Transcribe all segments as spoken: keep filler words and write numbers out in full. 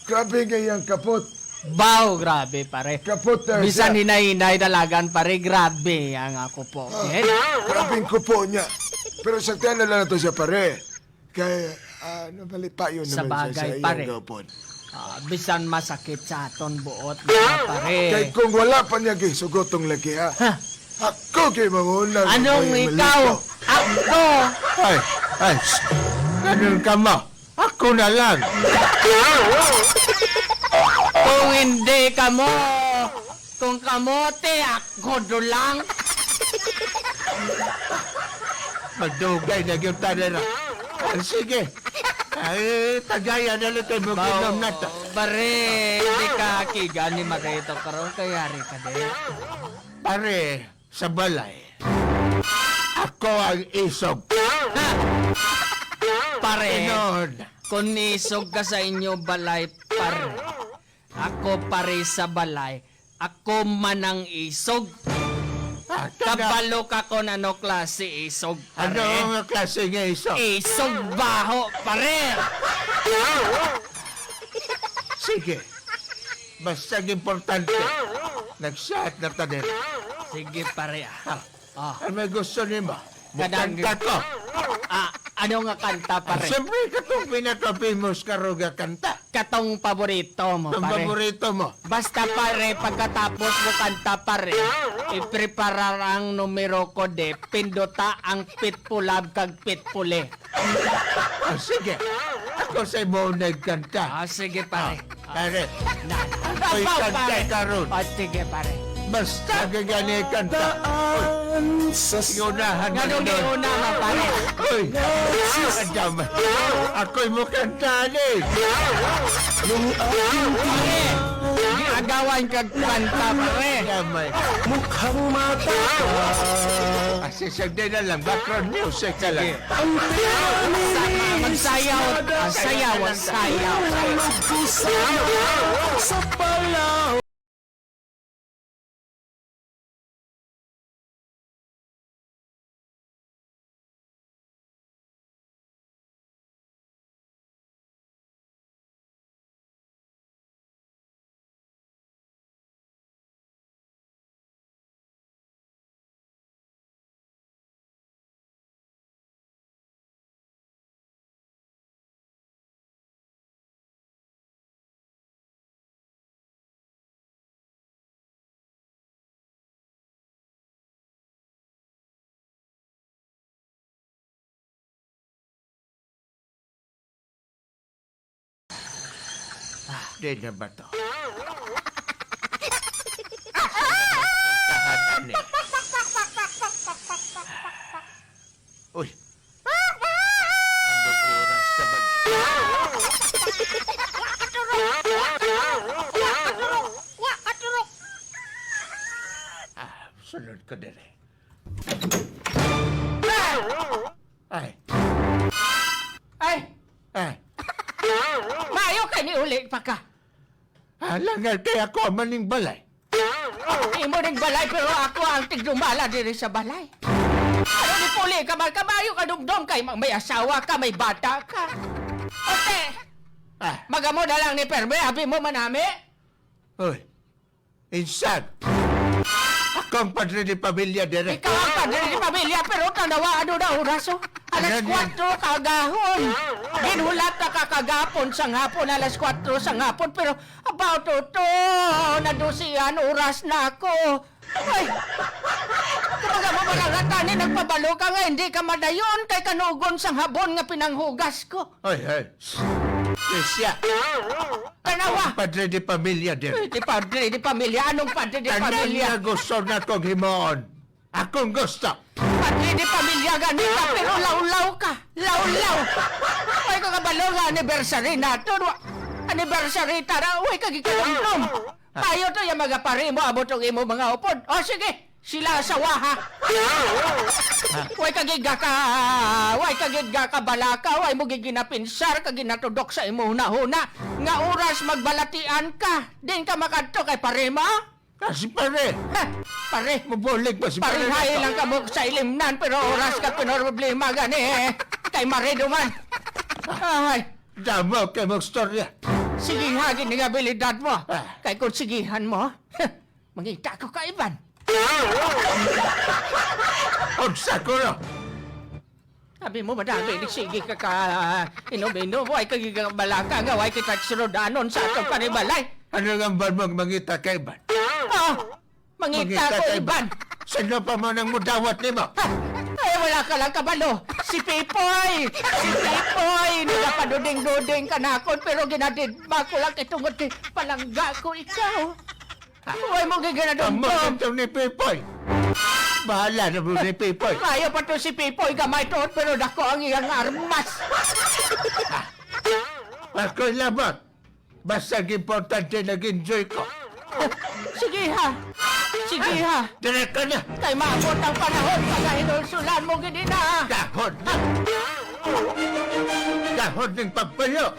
Grabe nga iyang kapot. Baw, grabe, pare. Kapot na Bisan siya. hinay-hinay dalagan, pare, grabe ang ako po. Ah, Eh? Grabe ang kupo niya. Pero saktan na lang ito siya, pare. Kay, ah, ano, malipayon Sa naman siya bagay, sa iyang pare. gapon. Ah, bisan masakit sa aton buot, mga pare. Kay kung wala pa niya gisugot tong laki, ha? Ha? Ako kay manguna nga Anong may ikaw? malito. Ako! Ay, ay, shh. Ganun ka mo. Ako na lang. Kung hindi ka mo, kung kamote, ako do lang. Magdugay na gyud ta dira. Ah, sige. Ay, tagayan na lang kay mo Bao, kinom na ta. Pare, di ka kiga ni Marito karon kay yari ka di. Pare, sa balay. Ako ang isog. Ha? Pare, Tinuod. Kung nisog ka sa inyo balay, pare. Ako, pare, sa balay. Ako man ang isog. Ah, kana- Kabalo ka kung ano klase isog, pare. Ano nga klase nga isog? Isog baho, pare. Sige. Basta ang importante, nag-shot na ta diri. Sige, pare, ah. Ah. Ah. Ano may gusto nimo? Kanang Mukanta ko. Ah, ano nga kanta, Ah, pare? Siyempre, katong pinaka-famous karon nga kanta. Katong paborito mo, Ang pare. paborito mo. Basta, pare, pagkatapos mo kanta, pare, ipreparar ang numero ko de, pinduta ang pitpulab kag pitpuli. Ah, sige. Ako sa imo nagkanta. Ah, sige, pare. Ah, pare. Na, Ako'y abaw, kanta pare. karon. Ah, sige, pare. Basta gagani kanta. Daan sa Uy, unahan Nga na nung nun. Iuna nga, pare. Uy, adam. Ako'y mo kanta, ni. Nung aking Pare, di agawan kag kanta, pare. Damay. Mukhang mata. Ah, si Sagdi na lang. Background music na lang. Sige. Ang pinanginis Magsayaw, na ah, sayaw, daw sayaw. Magkusang sa palaw. Ah, di na ba to? Tahanan eh. Uy. Anong oras na ba? Ah, sunod ko dire. Ay. Ay! Ay! Maayo kay niuli pa ka. Ah, langal kay ako ang maning balay. Imo ning balay, pero ako ang tigdumala diri sa balay. Ano ni puli ka man, kamayo ka dugdong kay ma-, may asawa ka, may bata ka. Ote, Ah. Magamo na lang ni Perme, abi mo manami? Hoy, Insan, ako ang padre de pamilya dire. Ikaw ang padre de pamilya, pero tanawa, ano na oras, oh? Alas Ano ni? kuwatro ka agahon. Ginhulat na ka kagapon sang hapon, alas kuwatro sang hapon, pero about to, to, na dose an oras na ako. Ay, kumbaga mo, marangatan ni, nagpabalo ka nga hindi ka madayon kay kanugon sang habon nga pinanghugas ko. Ay, ay. Siya. Tanawa. Ang padre de pamilya, Derek. Ay, di padre, di pamilya. Anong padre, di Tanan pamilya? Nga gusto na kong himuon. Akong gusto. Padre, di pamilya gani ka, pero lawlaw ka. Lawlaw. Ay, ko kabalo nga anniversary nato, no? Anniversary, tara. Uy, kag ikalumdom. Ah. Tayo to, yung mga pare mo, abot ang imo mga upod. O, sige. Sila asawa, ha? Way ka gid ka, way ka gid ka kabalaka, way mo gid ginapinsar ka ginatudok sa imo hunahuna nga oras magbalatian ka, din ka makadto kay pare mo? Ah, si pare. Ha, pare. Mabulig pa si pare Parehay nato. Lang kamo sa ilimnan, pero oras ka pinoproblema gani, eh. Kay marido man. Ay. Damo kay mong storya. Sige ha, gid nga abilidad mo. Ah. Kay kung sigihan mo, mangita ko ka iban. Unsa ko, no? Sabi mo, madami, nagsige ka ka, inom-inom, way ka gigabalaka nga, way kita sunodanon sa atong panimalay. Ano nga ba mang mangita ka iban? Ah, mangita Mangita ko ka iban. iban. Sino pa man ang mudawat nimo? Ha? Ay, wala ka lang kabalo. Si Pipoy! Si Pipoy! Nagapaduding-duding ka nakon, pero ginadidma ko lang kay tungod kay palangga ko ikaw. Huwag mo Amo giganadumdom. Ito ni Pipoy. Bahala na mo ni Pipoy. Kaya pa to si Pipoy, gamay to, pero dako ang iyang armas. Ako'y labot. Basta ang importante, nag-enjoy ko. Sige ha. Sige ha. Dire ka na. Kay maabot ang panahon, pagahinulsulan mo gid na. Dahon na. Dahon ning pagpuyo.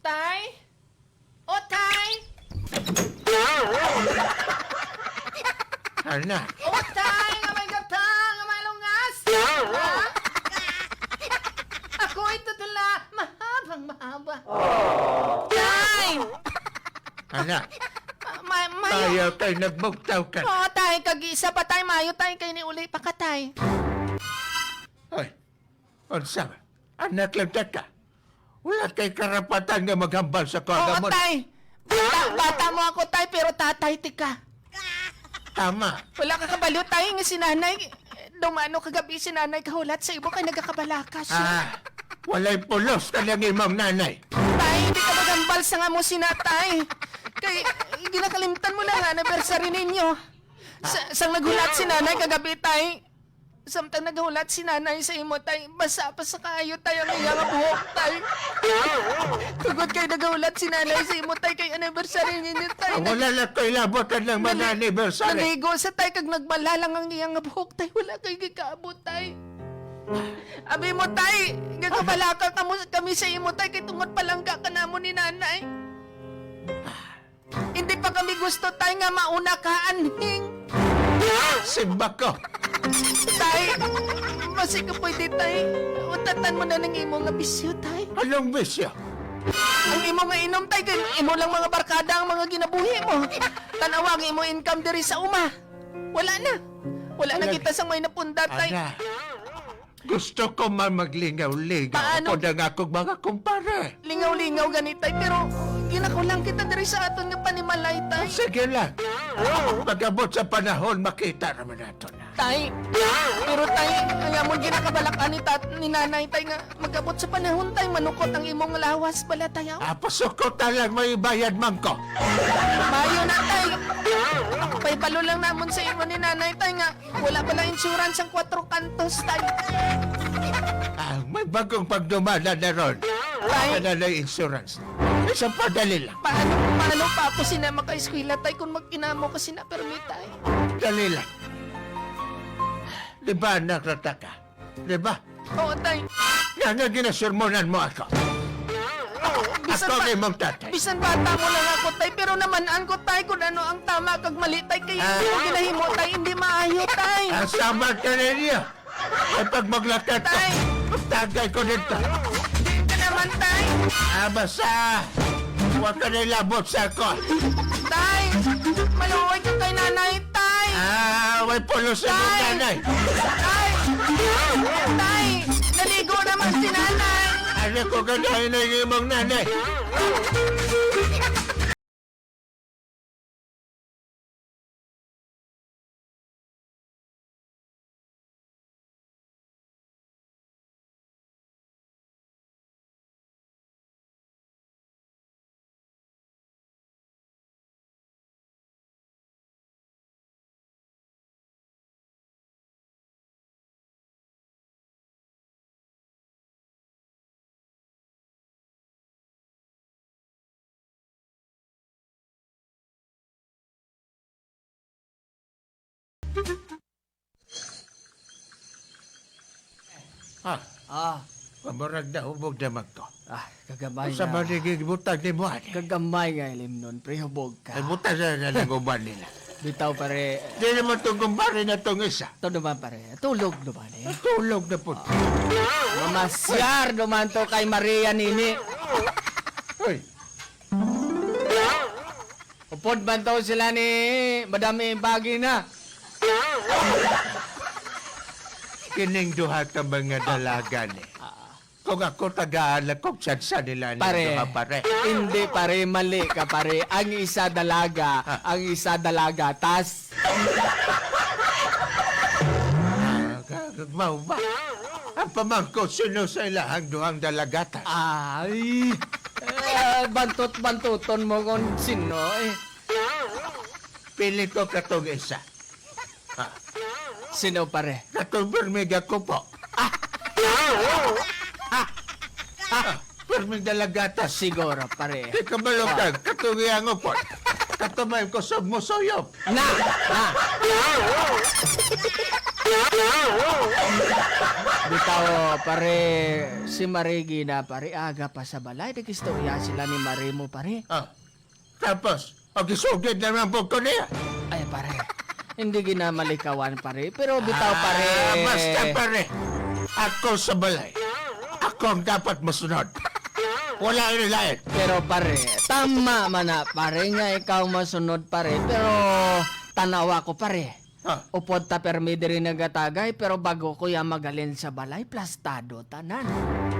Tay? O, Tay? Ana. O, Tay, nga may gata, nga may lungas. Ha? Ako ito tula, mahabang mahaba. Tay! Ana. Ma-, ma-, mayo. Tayo kay nagbugtaw ka. O, Tay, kag isa pa, Tay, mayo, Tay, kay niuli pa ka, Tay. Ay, unsa? Anak lang ta ka. Wala kay karapatan nga maghambal sa Oo, kuwagamon. Tay. Bata, bata mo ako, Tay, pero tatay ti ka. Tama. Wala ka kabalo, Tay, nga si Nanay, dumano kagabi si Nanay kahulat sa imo kay nagakabalaka siya. Ah, walay pulos ka lang imong nanay. Tay, di ka maghambal sa nga mo sina, Tay. Kay, ginakalimtan mo na nga anniversary ninyo. Sa, sang naghulat si Nanay kagabi, Tay. Samtang naghulat si Nanay sa imo, Tay, basa pa sa kaayo, Tay, ang iya nga buhok, Tay. Tungod kay naghulat si Nanay sa imo, Tay, kay anniversary ninyo, Tay. Ang wala lang ko'y labot ang mga Nali-, anniversary. Naligo sa, Tay, kag nagmala lang ang iya nga buhok, Tay. Wala kay gikaabot, Tay. Abi mo, Tay, gagabalaka kamo, kami sa imo, Tay, kay tungod palangga ka namon ni Nanay. Hindi pa kami gusto, Tay, nga mauna ka anhing. Simbako. Tay, basi ka pwede, Tay. Utatan mo na ng imo nga bisyo, Tay. Anong bisyo? Ang imo nga inom, Tay, kay imo lang mga barkada ang mga ginabuhi mo. Tanawa ang imo income diri sa uma. Wala na. Wala na Wala kita na. Sang may napunda, Tay. Ana. Gusto ko man maglingaw-lingaw Paano? Ako na nga akong mga kumpare. Lingaw-lingaw gani, Tay, pero ginakulang kita diri sa aton nga panimalay, Tay. Sige lang. Pag-abot sa panahon, makita naman nato na. Tay, pero, Tay, ang amon ginakabalak-an ni tat-, ni Nanay, Tay, nga mag-abot sa panahon, Tay, manukot ang imong lawas bala, Tay, aw. Ah, pasukot na lang, may bayad man ko. Mayo na, Tay. Pahibalo lang namon sa imo ni Nanay, Tay, nga wala bala insurance ang Cuatro Cantos, Tay. Ah, may bagong pagdumala na ron. Tay. Wala na insurance. Isang padali lang. Paano, paano pa ako sina makaeskwela, Tay, kung magkinamo ka sina permi, Tay? Dali lang. Di ba, anak, rata ka? Di ba? Oo, Tay. Nga nga ginasermonan mo ako. Bisan Ako ba-, ang imong tatay. Bisan bata mo lang ako, Tay, pero naman-an ko, Tay, kung ano ang tama kag mali, Tay, kay Ah. Ang ginahimo, Tay, hindi maayo, Tay. Ang sabat ka ninyo. Ay, pag maglakat ka, Tay. Tagay ko dito. Di ka naman, Tay. Ah, basta. Huwag ka na ilabot sa ako. Tay, maluoy ka kay Nanay, Tay. Ah, way pulos sa imong Tay. Nanay. Tay. Tay, naligo naman si Nanay. Ano ko ganahin na yung imong nanay? Ah, Ah, murag nahubog naman ko. Ah, kagamay Sa nga. Maligig butang ni mo, ani? Kagamay nga ilimnon, pre, hubog ka. Ay, butang na na lang uban nila. Bitaw, pare. Di naman tong kumpare na tong isa. Ito naman, pare. Tulog naman, eh. Tulog na po. Mamasyar naman to kay Maria nini. Hoy, Upod man to sila ni Madam Ibagi na. Kining duha ka mga dalaga ni. Kung ako tagaan lang kung siyansa nila ni Pare, duha, pare. Hindi, pare, mali ka, pare. Ang isa dalaga, Ah. ang isa dalaga, tas Ah, ka-, mao ba? Ang pamangko, sino sa ilahang duhang dalagata? Ay, eh, bantot-bantuton mo kung sino, eh. Pili ko katong isa. Ah. Sino, pare? Katong Bermiga ko po. Ah! Ah! Ah! Perming dalagata. Siguro, pare. Di ka malungkag, Ah. Katong iyang upod. Katumay ko sa musuyop. Na! Na! Bitaw, pare, si Marigina, pare, aga pa sa balay. Nag-istorya sila ni Mare mo, pare. Ah. Tapos, og isugid na lang po ko niya. Ay, pare. Hindi ginamalikawan, pare. Pero bitaw, Ah, pare. Basta, pare. Ako sa balay. Ako ang dapat masunod. Wala na lain. Pero, pare, tama man na, pare, nga ikaw masunod, pare. Pero, tanawa ko, pare. Ah. Upod ta permi diri nagatagay, pero bago ko ya magalin sa balay, plastado tanan.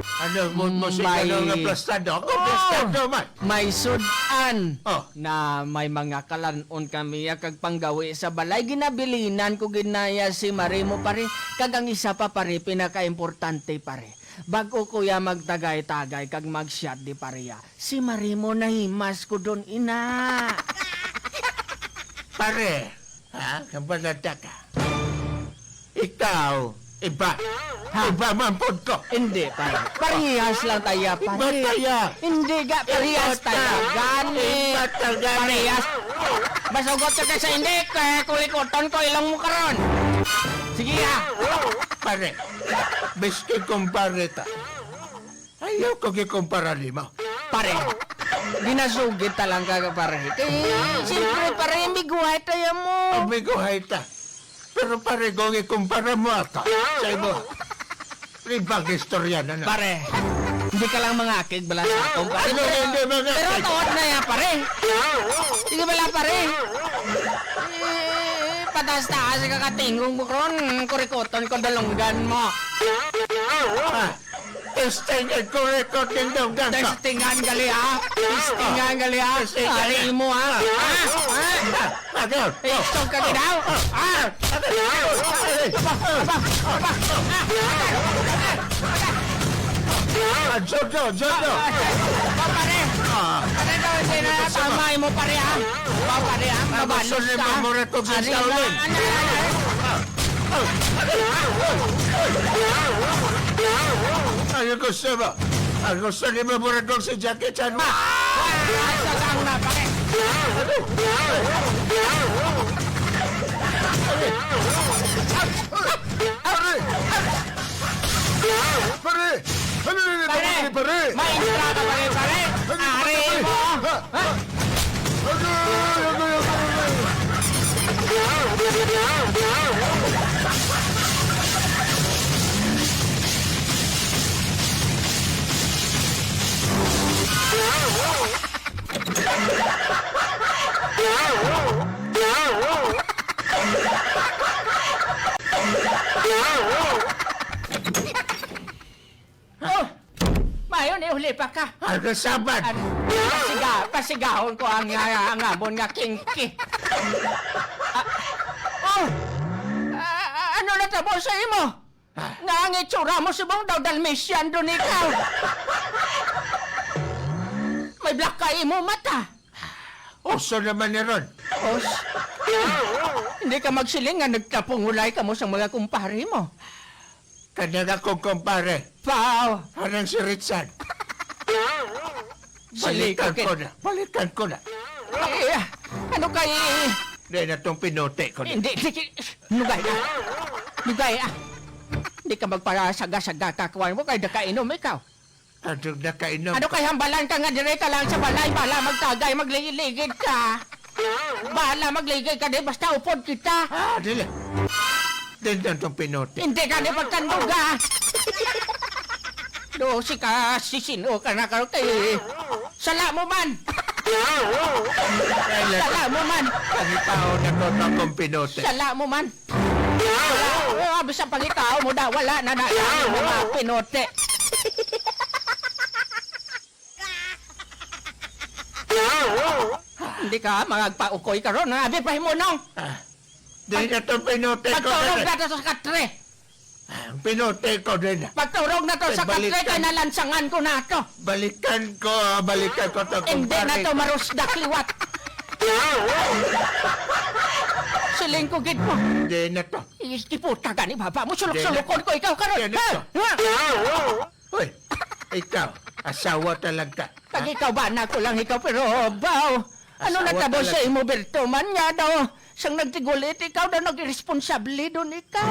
Ano mo, mo si May ano nga plastado? Ako, Oh! plastado man. May sud-an Oh. na may mga kalan-on kami ya kag panggawi sa balay. Ginabilinan ko ginaya si Marimo, pare. Kag ang isa pa, pare, pinakaimportante, pare. Bago ko ya magtagay-tagay kag mag-shot di pareha, si Marimo nahimas ko don ina. Pare, ha? Kabalata ka. Ikaw, iba. Ha? Iba man pod ko. Hindi, pare. Parehas lang taya, pare. Iba taya. Hindi ga, parehas Iba taya. ta-, Gani. Iba ta-, gani. Parehas. Masugot ka sa hindi, kaya kulikuton ko ilong mo karon. Sige, ha? Pare, biski kumpare ta. Ayaw ko gikumpara nimo. Pare, ginasugid ta lang ka, pare. Kay, siyempre, pare, ambiguhay tayo mo. Ambiguhay ta. Pero, pare, kung ikumpara mo ata sa imo, ibang istorya na na. Pare, hindi ka lang mangakig bala sa akong pare. Ano, hindi mangakig? Pero tuod na yan, pare. Sige bala, pare. Eh, pataas-taas ka katingog mo karon, kurikuton ko dalunggan mo. Ah, Testing and correct ko, dingdong, dangka. Testingan gali, ha? Testingan gali, ha? Testingan. Ari mo, ha? Ah, ah. Ah, ah, ah. Isog ka gid, ha? Ah. Ah, ah, ah. Aba, aba, aba. Ah, Jojo, Jojo. Ah, ah, ah. Ba, pare? Ah. Pare, daw, hindi na Gusto mo? Tama mo, pare, ha? Ba, pare, ha? Ah, Mabalos gusto ni ka. Mamura to sa Ari Shaolin. na, ano, ano, ano. Ah. Ang gusto mo? Ang gusto ni mo, murag kong si Jackie Chan. Ah! Sa lang na, pare. Pare! Pare! Ano na nito, Pare! Pare? May entrada, pare, pare. Ano na Ari nito, mo. Pare? Ha? Ha? Agoy! Agoy! Agoy! Agoy! Oh! Maayo ni uli pa ka. Ang kasabat! An-, pasiga-, pasigahon ko ang, ah, ang amon nga kinky. Ah, oh! Ah, ah, ano na tabo sa imo? Ah. Nga ang itsura mo subong daw Dalmatian don ikaw. May black ka imo mata. Uso naman ni ron. Os, hindi ka magsiling nga nagtapungulay ka mo sa mga kumpare mo. Kanang akong kumpare. Pao. Anang si Richard. Siling Balikan ko, ko na. Balikan ko na. Eh, ano kay Dahil na tong pinote ko na. Hindi, hindi. Lugay na. Lugay, ah. Hindi ka magparasaga-saga ka, kuwan mo, kay nakainom ikaw. Ano nakainom Ano ka? Kay hambalan ka nga, dire ka lang sa balay, bala magtagay, magligid-ligid ka. Bala magligid ka, di basta upod kita. Ah, dili. Dahil na tong pinote. Hindi ka, di pagtandog, ah. Do, si ka, si sino ka na karon kay sala mo man. Sala mo man. Pangitaon na ko sa akong pinote. Sala mo man. Wala, wala, bisag pangitaon mo da, wala na na ang mga pinote. Hindi ka magpaukoy karon, ha? Abi pa himunong. Ah, di na to pinote ko Pagturog na na. to sa katre. Ah, ang pinote ko din. Pagturog na to Ay, sa katre, balikan. kay nalansangan ko na to. Balikan ko, ah, balikan ko to, Hindi na kumpare. to marusdak liwat. Siling ko gid mo. Hindi na to. Isti puta gani, baba mo, sulok-sulokon ko ikaw karon. Hindi na Ha? to. Ha? Hoy, ikaw, asawa talaga. Pag ikaw ba na ko lang ikaw, pero baw, ano Asawa natabo sa talaga. imo, Berto, man nga daw? Sang nagtigulit ikaw daw, nag-iresponsable doon ikaw.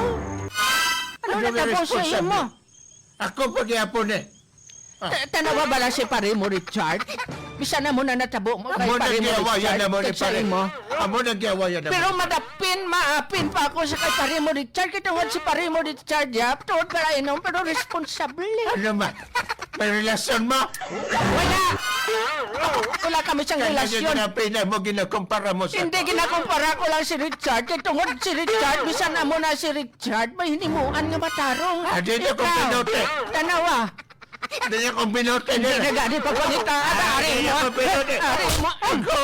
Ano Ano natabo sa iresponsable? imo? Ako pagyapon eh. Ah. Ta- tanawa bala si pare mo, Richard? Bisan na mo na natabo mo kay Amo pare mo, nagyawayan Richard, na mo ni kag sa pare. imo. Amo nagyawayan na Pero mo. madapin, maapin pa ako sa kay pare mo, Richard. Kay tungod si pare mo, Richard, yap, tungod para inom, pero responsable. Ano man? May relasyon mo? Wala. Wala kami siyang Kaya relasyon. ginapinay mo, ginakumpara mo sa Hindi, ginakumpara ko lang si Richard. Kay tungod si Richard, bisan amo na si Richard, may hinimuan nga matarong. Ah, di na Ikaw, kumpinote. tanawa. Di na kumpinote Hindi na. na gani pagpangita. Ah, Ari di mo. na kumpinote. Ari mo. Ako.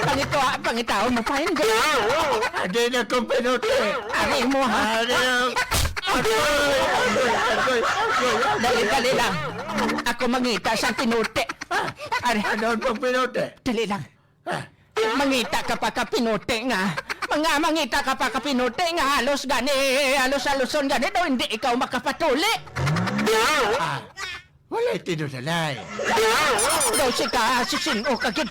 Pangito, pangitaon mo pa, hindi. Ah, di na kumpinote. Ari mo, ha? Ah, di na. Agoy, agoy, agoy, agoy, agoy. Dali, dali lang. Ako mangita sa pinote. Ah, Ari. ano ang pinote? Dali lang. Ah. Mangita ka pa ka pinote nga. Mga mangita ka pa ka pinote nga halos gani, halos-haluson gani daw hindi ikaw makapatuli. Ah, walay tinuod anay. Daw si ka, si sin-o ka gid.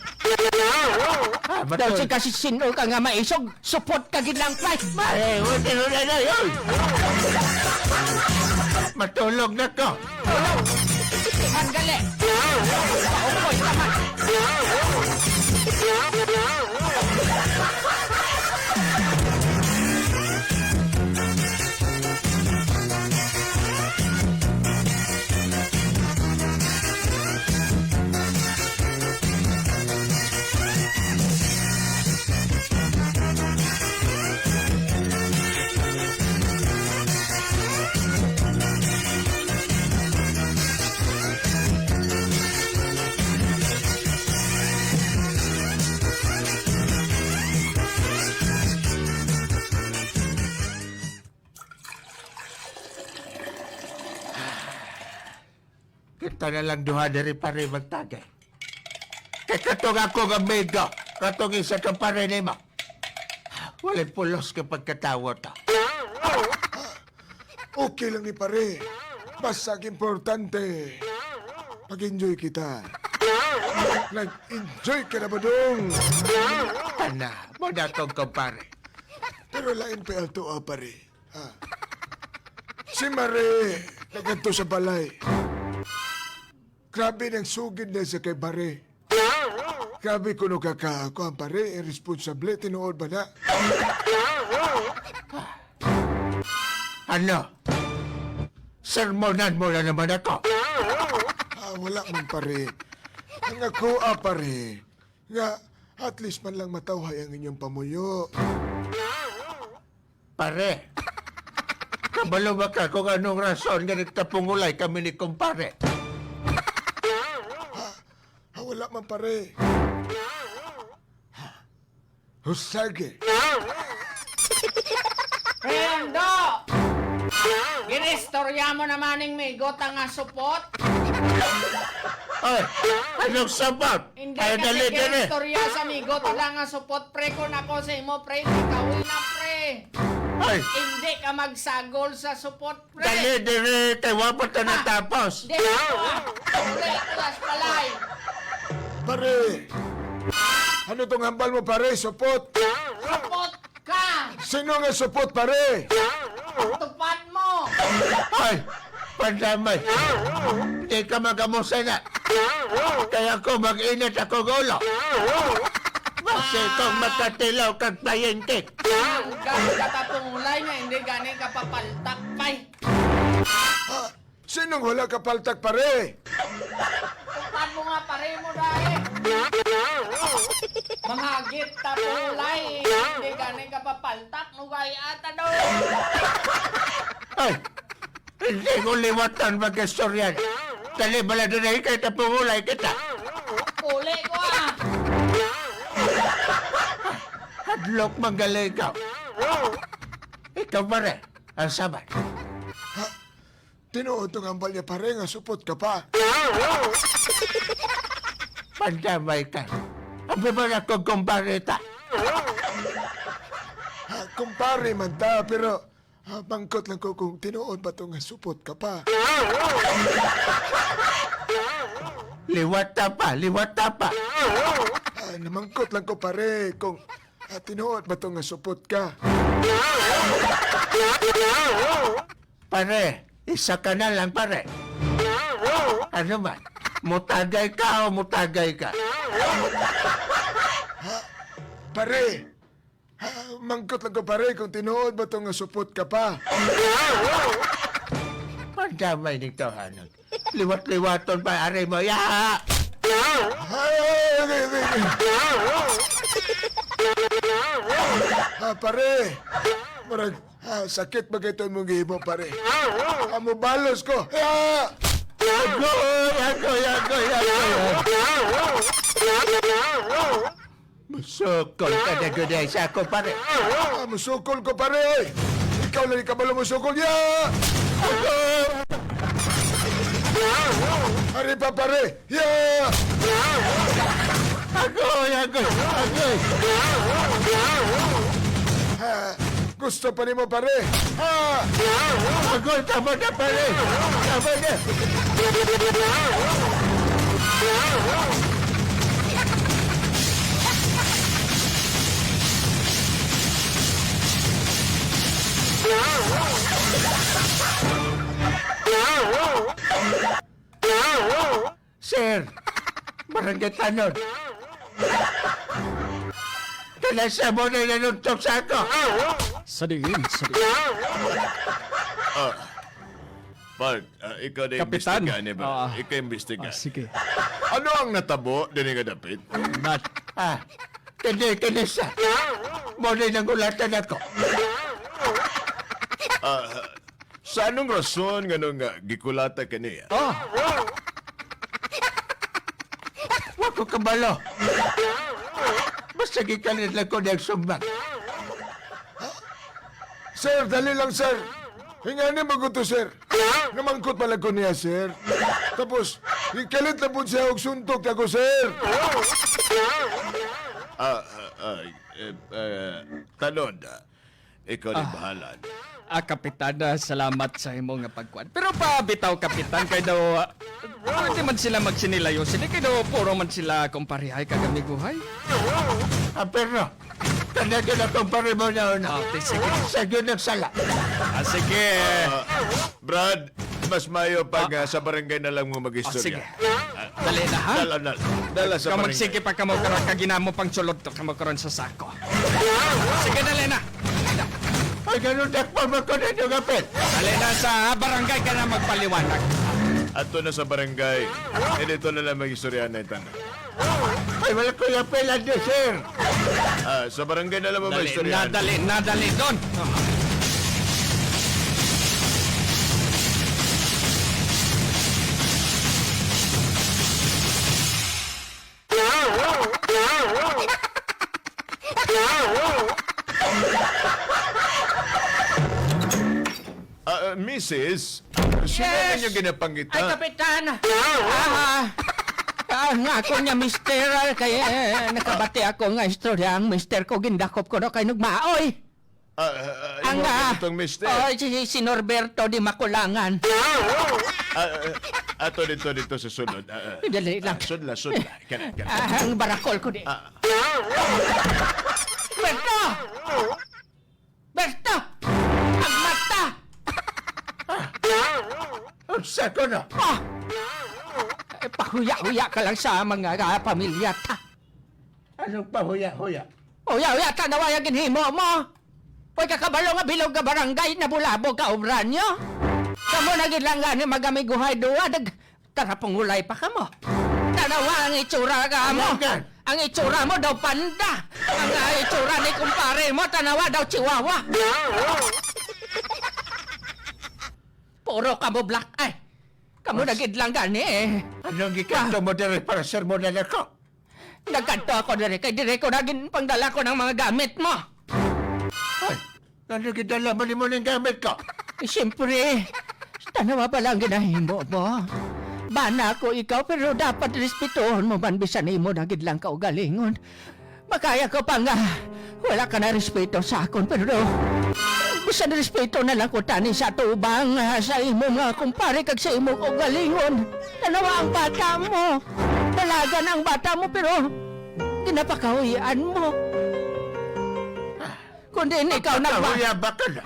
Ah, Daw si matul- ka, si sin-o ka nga maisog, supot ka gid lang, pre. Ay, walay tinuod anay, oy. Matulog na ko. Tanggali! Paukoy ka man! Kita na lang duha diri, pare, magtagay. Kay katong akong amigo, katong isa ka pare nimo, walay pulos ka pagkatawo to. Okay lang ni pare. Basta ang importante, mag-enjoy kita. Nag-enjoy ka na ba, dong? Ana, mo na tong kumpare. Pero lain pa alto, ah, pare. Ah. Si Mare, nagadto sa balay. Grabe nang sugid na sa kay Mare. Grabe kuno ka, ka, kuwan, pare, irresponsable, tinuod ba na? Ano? Sermonan mo na naman ako? Ah, wala man, pare. Ang ako, ah, pare, nga at least man lang matawhay ang inyong pamuyo. Pare, kabalo ba ka kung anong rason nga nagtapungulay kami ni kumpare? Ha? Ha, wala man, pare. Husage. Rendo! Ginistorya mo naman ning migot nga supot? Ay, anong supot? Hindi Ay, kasi dali, dali. Istorya sa migot lang ang supot, pre. Kung ako sa imo, pre, hindi ka uwi na, pre. Ay. Hindi ka magsagol sa supot, pre. Dali, dali, kay wa pa ta Ah, natapos. Di ako, ah. Uli ko sa palay. Pare. Ano tong hambal mo, pare? Supot? Supot ka! Sino nga supot, pare? Tupad mo! Ay! Pandamay! Di ka magamusa na! Kaya ko mag-init ako ulo! Basi kung makatilaw kag payintik! Ang ganda ka pungulay nga hindi gani ka papaltak, pay! Sinong wala ka paltak, pare? Tupad mo nga, pare mo, dai. Manghagit ta, pulay. Hindi gani ka papaltak, nugay ata daw. Ay, hindi ko liwatan mag-istorya. Dali, bala, dali, kay tapungulay kita. Puli ko, ah. Hadlok, manggali ikaw. Ikaw, pare, ang sabat. Tinuod tong hambal niya, pare, nga supot ka pa. Pandamay ka. Abi man ako, kumpare ta. Ha, kumpare man ta, pero, ha, mangkot lang ko kung tinuod ba to nga supot ka pa. Liwat ta pa, liwat ta pa. Ah, namangkot lang ko, pare, kung, ah, tinuod ba to nga supot ka. Pare, isa ka na lang, pare. Ano man? Mutagay ka o mutagay ka? Ha? Pare, ha, mangkot lang ko, pare, kung tinuod ba to nga supot ka pa? Pandamay ning tawhanon. Liwat-liwaton pa, ari mo, ya! Ay, ay, ay, ay, ay. Ah, pare, murag Ah, sakit ba kay to imong gihimo, pare? Ah, mobalos ko. Ah! Agoy, agoy, agoy, agoy. Musukol ka na gud ay sa ako, pare. Ah, musukol ko, pare, oy. Ikaw lang ikabalo musukol. Ya! Agoy! Ari pa, pare. Ya! Agoy, agoy, agoy! Ah, gusto pa nimo, pare? Ah! Agoy, tama na, pare! Tama na! Sir, Barangay Tanod. Kanasa mo na nanuntok sa ako. Sa diin, sa diin. Ah, Pard, ah, ikaw na Kapitan. Imbestiga, ni ba? Ah. Ikaw imbestiga. Ah, sige. Ano ang natabo din nga dapit? Nat- Ah, kini, kini, sir. Mo na nang ulatan ako. Ah, Sa anong rason nga nung, ah, gikulata ka niya? Ah! Wa ko kabalo. Basta gikalit lang ko niyang sumbag. Sir, dali lang, sir. Ingani mo ko to, sir. Namangkot pa lang ko niya, sir. Tapos, gikalit lang po siya og suntok ako, sir. Ah, ah, ah, eh, eh, Tanod, ah, Ikaw ni Ah. bahala. Ah, Kapitan, ah, salamat sa imo nga pagkuan. Pero pa bitaw, Kapitan, kay daw, ah, pwede man sila magsinilayo. Sila kay daw puro man sila kumparehay kag amiguhay. Ah, pero, tanda ko na kumpare mo na una. Ah, okay, sige. Sa yun ang sala. Ah, sige. Ah, Brad, mas mayo pag, Ah. ah, sa barangay na lang mo Ah, mag-istorya. sige. Ah, Dali na, ha? Dala, dala. Dala sa Ikaw barangay. magsige pa kamo karon kag ginamo pang sulod to kamo karon sa sako. Sige, dali na. Ay, ganun, dakpa ba ko ninyo gapit? Dali na sa barangay ka na magpaliwanag. Ato na sa barangay. Eh, dito na lang mag-istorya na ito. Ay, wala ko yung apel, Andy, sir. Ah, sa barangay na lang mo Dali, maistoryahan. nadali, nadali, Don. Ah, ah, misis, sino Yes! ninyo ginapangita? Ay, Kapitan! Ah, ah, nga ako niya, mister, ah, kay, eh, nakabati ako nga istorya ang mister ko, gindakop ko na kay nagmaoy. Ah, ah, ah, Ang, imo ah, itong mister. Oh, si, si Norberto di Makulangan. Ah, ah, ah, ato dito, dito sa sunod. Ah, ah. Dali lang. Ah, sudla, sudla. Kana, kana. Ah, ang barakol ko di. Ah. Berto! Berto! Ang mata! Unsa ko na? Ah! Eh, pahuya-huya ka lang sa mga, ah, pamilya ta. Anong pahuya-huya? Huya-huya, tanawa yung ginhimo mo. Pwede ka kabalo nga bilog nga barangay, nabulabog ka obra nyo. Kamo na gid lang gani magamiguhay duwa, nag-, tarapungulay pa kamo. Tanawa ang itsura ka mo. Ano yan? Ang itsura mo daw panda. Ang, ah, itsura ni kumpare mo, tanawa daw chihuahua. Puro kamo black eye. Kamo na gid lang gani eh. Anong gikanto mo diri para sermonan ako? Nagkanto ako diri kay diri ko na ginpangdala ko ng mga gamit mo. Ay, ano gidala man nimo ning gamit ko? Eh, siyempre, tanawa ba lang ginahimo mo? Bana ko ikaw, pero dapat respetuhon mo man bisan imo na gid lang kaugalingon. Makaya ko pa nga wala ka na respeto sa akon, pero bisan respeto na lang ko tani sa tubang, ah, sa imo mga kumpare kag sa imo kaugalingon. Tanawa ang bata mo. Dalaga na ang bata mo, pero ginapakahuyan mo. Kung diin ikaw nagma-, Magpakahuya ba ka na?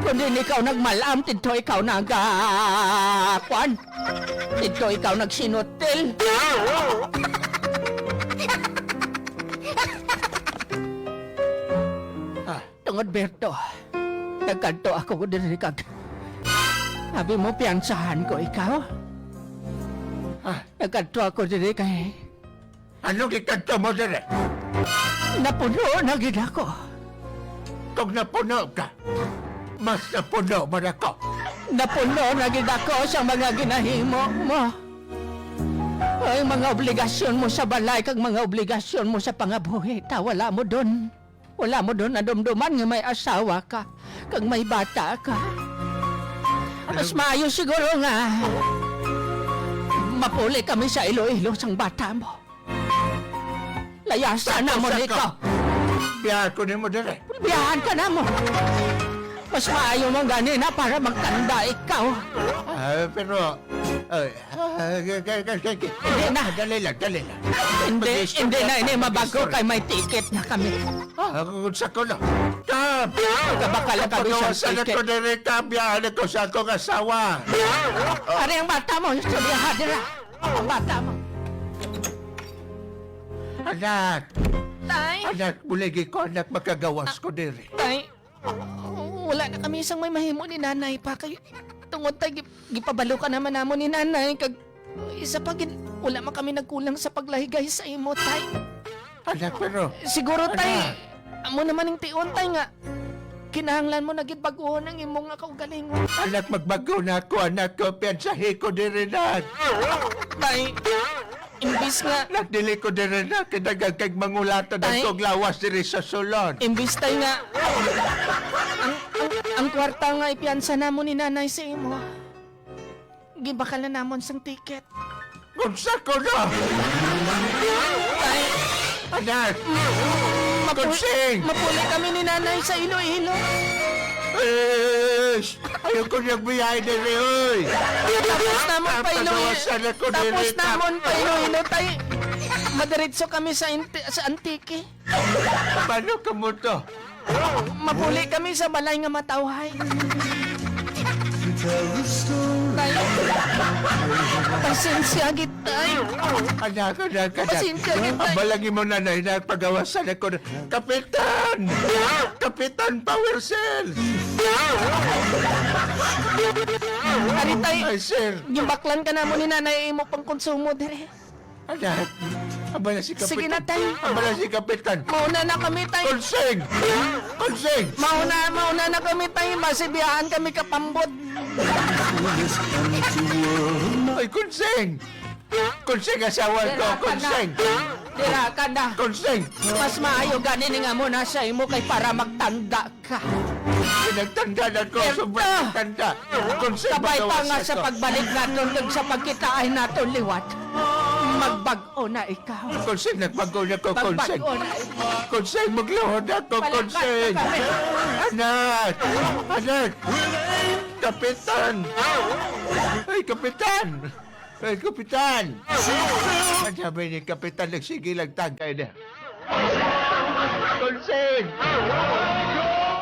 Kung diin ikaw nagmalam, didto ikaw nag-, ah, kwan? Didto ikaw nagsinutil. Ah. Tungod, Berto, nagkadto ako diri kag abi mo piyansahan ko ikaw. Ah. Nagkadto ako diri kay Ano gikadto mo diri? Napuno na gid ako. Kung napuno ka, mas napuno man ako. Napuno na gid ako sa mga ginahimo mo. Ay, mga obligasyon mo sa balay kag mga obligasyon mo sa pangabuhi, ta wala mo dun. Wala mo dun nadumduman nga may asawa ka kag may bata ka. Ano? Mas maayo siguro nga mapuli kami sa Iloilo sang bata mo. Layasan Tapos na mo ako. Niko. Biyahan ko nimo dire. Biyahan ka na mo. Mas maayo mo gani na para magtanda ikaw. Ah, pero, ah, ah, g-, g-, g-, g-, g-, Hindi na. Dali lang, dali lang. Hindi, Mag-istorya hindi na ka, ini mabago mag-istorya. Kay may ticket na kami. Ah, kung sa ko na. Kap! Kabakal na kami sa Pagawasan ticket. Ako diri, Kap. Biyahan ako sa akong asawa. Ari ang bata mo, istorya, ha, dira. Ang bata mo. Anak! Tay? Anak, buligi ko, anak, makagawas ko diri. Tay, wala na kami isang may mahimo ni nanay pa kay tungod tay gip-, gipabalo ka naman namo ni nanay kag isa pa gin-, wala man kami nagkulang sa paglaygay sa imo, tay. Anak, pero Siguro, tay, anak. Amo naman ang tion, tay, nga kinahanglan mo na gid bag-uhon ang imo nga kaugalingon. Anak, magbago na ako, anak ko, piyansahi ko diri na. Tay, imbis nga Nagdili ko diri na, kay daghan kag mangulatan Tay. Ang kog lawas diri sa sulod. Imbis, tay, nga ang, ang, ang kwarta nga ipiyansa namo ni nanay sa imo, gibakal na namon sang ticket. Unsa ko na? Tay, Anak! Mapu-, Kunsing! Mapuli kami ni nanay sa Iloilo. Ish! Ayaw ko niyang biyahe diri, oy! Tapos namon pa Iloilo. Pagawasan ako Tapos diri, namon pa Iloilo, tay. Madiretso kami sa Inte-, sa Antique. Paano ka mo to? Mapuli kami sa balay nga matawhay. Tay, pasensya gid, tay. Anak, anak, anak. Pasensya gid, tay. Abala ang imo nanay na pagawasan ako. Kapitan! Kapitan Power Cell! Ari, tay, Ay, sir. Gibaklan ka namo ni nanay imo pang konsumo dire. Anak, aba na si Kapitan. Sige na, tay. Aba na si Kapitan. Mauna na kami, tay. Konseng! Konseng! Mauna, mauna na kami, tay. Masibiyahan kami kapambot. Ay, Konseng! Konseng, asawa ko, Dira ka na. Konseng! Dira ka na. Konseng! Mas maayo gani ni nga mo na sa imo kay para magtanda ka. Pinagtanda na ko, Berto! Sobrang tanda. Konseng, Kabay pa magawas nga sa ako. Pagbalik naton kag sa pagkitaay naton liwat. Magbag-o na ikaw. Konseng, nagbago na ko, Konseng. Magbag-o na ikaw. Konseng, magluhod ako, Palakpak Konseng. ka kami. Anak! Anak! Kapitan! Ay, Kapitan! Ay, Kapitan! Ang sabi ni Kapitan, nagsige lang tagay na. Konseng!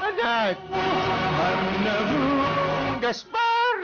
Anak! Gaspar!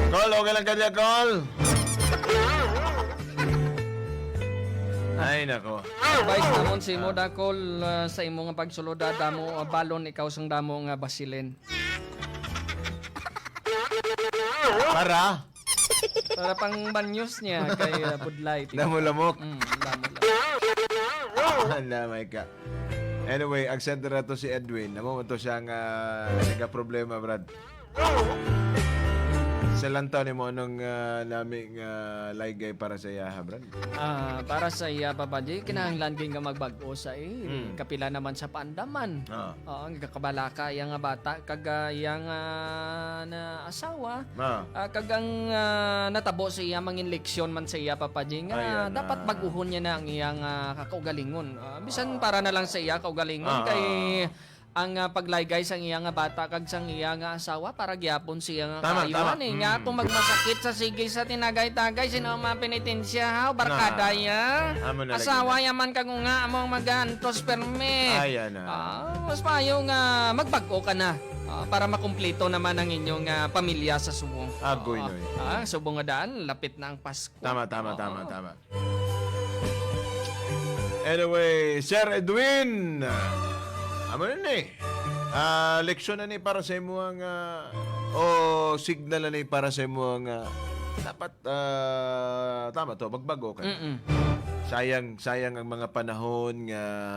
Call, okay lang ka diya, Call? Ay, nako. Advice namon sa imo, Dakol, ah, sa imo nga pagsulod, ah, damo, ah, balon ikaw sang damo nga basilin. Para? Para pang banyos niya kay, ah, Budlay. Damo lamok. Mm, damo lamok. Ang damay ka. Anyway, ang sender nato si Edwin. Amo man to siya nga nagka-problema, Brad. Sa lantaw nimo, anong, ah, nami nga laygay para sa iya, ha, Brad? Ah, para sa iya, Papa J, kinahanglan gid nga magbag-o sa, eh. Mm. Kapila naman sa paandaman. Ah. Oo, ang kakabalaka iya nga bata, kag, ah, iya nga na asawa, Ah. ah, kag ang, ah, natabo sa iya, mangin leksyon man sa iya, Papa J, nga Ayan na. dapat baguhon niya na ang iyang, ah, kakaugalingon. Ah, bisan Ah. para na lang sa iya kaugalingon, Ah, kay ah, ah. ang, ah, paglaygay sang iya nga bata kag sang iya nga asawa para gyapon siya nga Tama, kaayuhan, tama. eh. Nga Mm. kung magmasakit sa sige sa tinagay-tagay, sino ang mapenitensya, ha? Barkada Na. ya. Amo na lagi Asawa na. ya man kag nga amo ang mag-aantos permi. Ay, ana. Ah, mas maayo nga magbag-o ka na, ah, para makumpleto naman ang inyong, ah, pamilya sa subong. Agoy, Oo. noy. Ah, subong nga daan, lapit na ang Pasko. Tama, tama, Oo. tama, tama. Anyway, Sir Edwin, ah, amo na ni. Ah, leksyon na ni para sa imo nga, o signal na ni para sa imo nga dapat, ah, tama to, magbago ka na. Mm-mm. Sayang, sayang ang mga panahon nga